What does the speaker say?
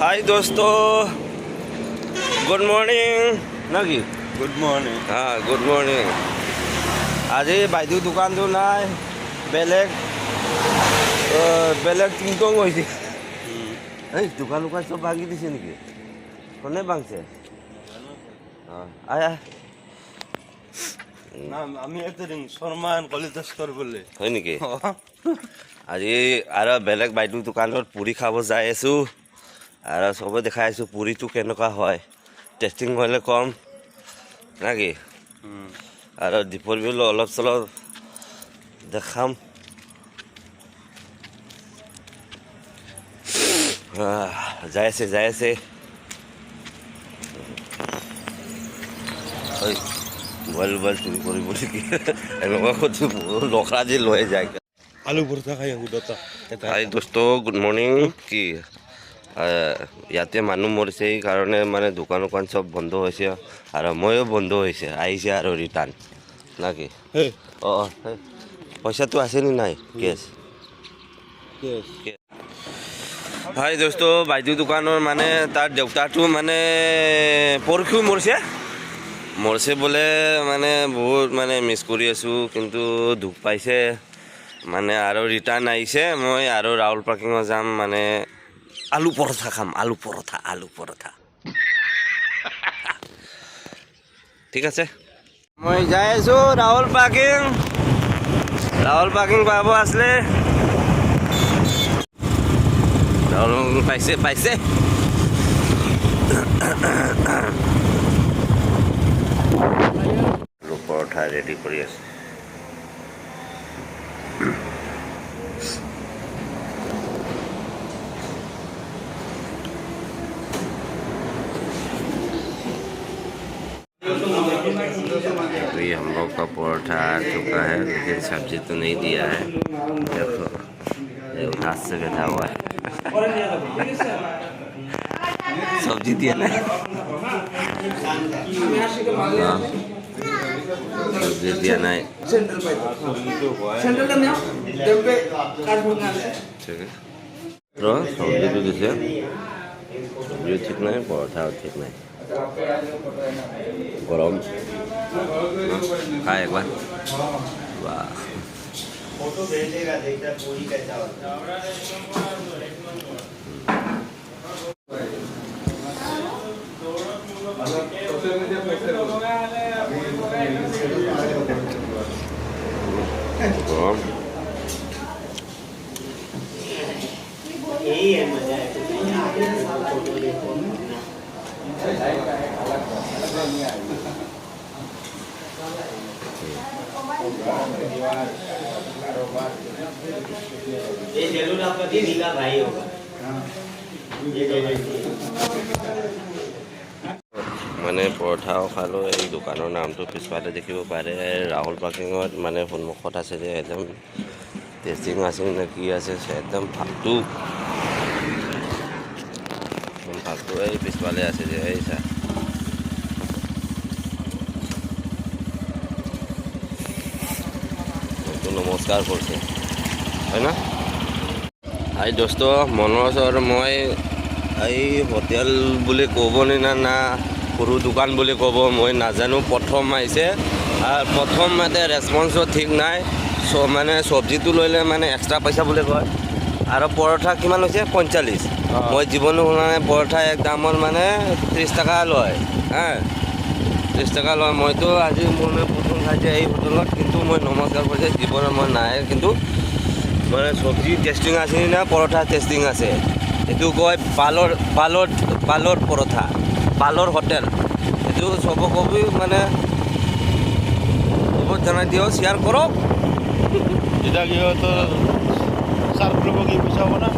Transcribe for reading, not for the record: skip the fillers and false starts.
হাই দোস্ত, good morning নাকি? Good morning. হা, গুড মৰ্ণিং। আজি বাইদেউ দোকানটো নাই, বেলেগ বেলেগ টিংটং হৈছে। এই দোকান দোকান চব ভাঙি দিছে নেকি? কোনে ভাঙছে? অঁ, আয় আয়। না, আমি ইয়াতে দিম শৰ্মা এণ্ড কলিতা ষ্ট'ৰ বুলি। হয় নেকি? আজি আৰু বেলেগ বাইদেউ দোকানত পুৰি খাব যাই আছোঁ আৰু চবে দেখাই আছোঁ পুৰিটো কেনেকুৱা হয়, টেষ্টিং হ'লে কম নাকি। আৰু দীপৰ বিল অলপ চলপ দেখাম। যাই আছে, যাই আছে। ঐ, মোবাইল মোবাইল চুৰি কৰিব নেকি? এনেকুৱা সুধি লখৰা দি লৈ যায়। আলু পৰঠা খাই আহোঁ দুটা এটা। হাই দোস্ত, গুড মৰ্ণিং। কি ইয়াতে মানুহ মৰিছে, সেইকাৰণে মানে দোকান দোকান চব বন্ধ হৈছে আৰু ময়ো বন্ধ হৈছে আহিছে আৰু ৰিটাৰ্ণ নাকি। হেই। অঁ, পইচাটো আছে নি নাই কেছ? কেছ। হাই দোস্ত, বাইদেউ দোকানৰ মানে তাৰ দেউতাটো মানে পৰহিও মৰিছে, মৰিছে বোলে। মানে বহুত মানে মিছ কৰি আছোঁ, কিন্তু দুখ পাইছে মানে আৰু ৰিটাৰ্ণ আহিছে। মই আৰু ৰাহুল পাৰ্কিঙত যাম, মানে আলু পৰঠা খাম, আলু পৰঠা, আলু পৰঠা। ঠিক আছে, মই যাই আছোঁ ৰাহুল পাৰ্কিং। ৰাহুল পাৰ্কিং পাব আছিলে, ৰাহুল পাইছে, পাইছে। আলু পৰঠা ৰেডি কৰি আছে। अभी हम लोग का परोठा आ चुका है, लेकिन सब्जी तो नहीं दिया है। देखो, ये हाथ से बैठा हुआ है, सब्जी दिया ना? हाँ, सब्जी दिया नहीं। ঠিক আছে, সবজিটো দিছে, সবজিও ঠিক নাই, পৰঠাও ঠিক নাই। গৰম, খাই একবাৰ। বাহ। फोटो भेजेगा, देखता पूरी कैसा होता है। গৰম। यही है मजा है, कुछ नहीं। आगे फोटो देखो ना। ये जरूर आपका दीदी का भाई होगा ये तो। মানে পৰঠাও খালোঁ। এই দোকানৰ নামটো পিছফালে দেখিব পাৰে, ৰাহুল পাৰ্কিঙত মানে সন্মুখত আছে যে। একদম টেষ্টিং আছে নে কি আছে, একদম ফাল্টু, একদম ফাল্টু। এই পিছফালে আছে যে, এই চা। নতুন নমস্কাৰ কৰিছে, হয় না? হাই দোস্ত, মনোজ আৰু মই এই হোটেল বুলি ক'ব নে না না সৰু দোকান বুলি ক'ব মই নাজানো। প্ৰথম আহিছে আৰু প্ৰথম মানে ৰেচপন্সো ঠিক নাই। মানে চব্জিটো ল'লে মানে এক্সট্ৰা পইচা বুলি কয়। আৰু পৰঠা কিমান হৈছে? 45। মই জীৱনো শুনা নাই, পৰঠা এক দামত মানে 30 টকা লয়। হা, 30 টকা লয়। মইতো আজি মোৰ প্ৰথম খাইছে এই হোটেলত, কিন্তু মই নমস্কাৰ কৰিছে জীৱনত মই নাই। কিন্তু মানে চব্জি টেষ্টিং আছে না পৰঠা টেষ্টিং আছে, এইটো কয় পালৰ পালৰ পালৰ পৰঠা, পালৰ হোটেল। এইটো চব কবি, মানে চবক জনাই দিয়ক, শ্বেয়াৰ কৰক। যেতিয়া কি হয় তোৰ চাৰ্ভ কৰিব কি পইচা হ'ব না?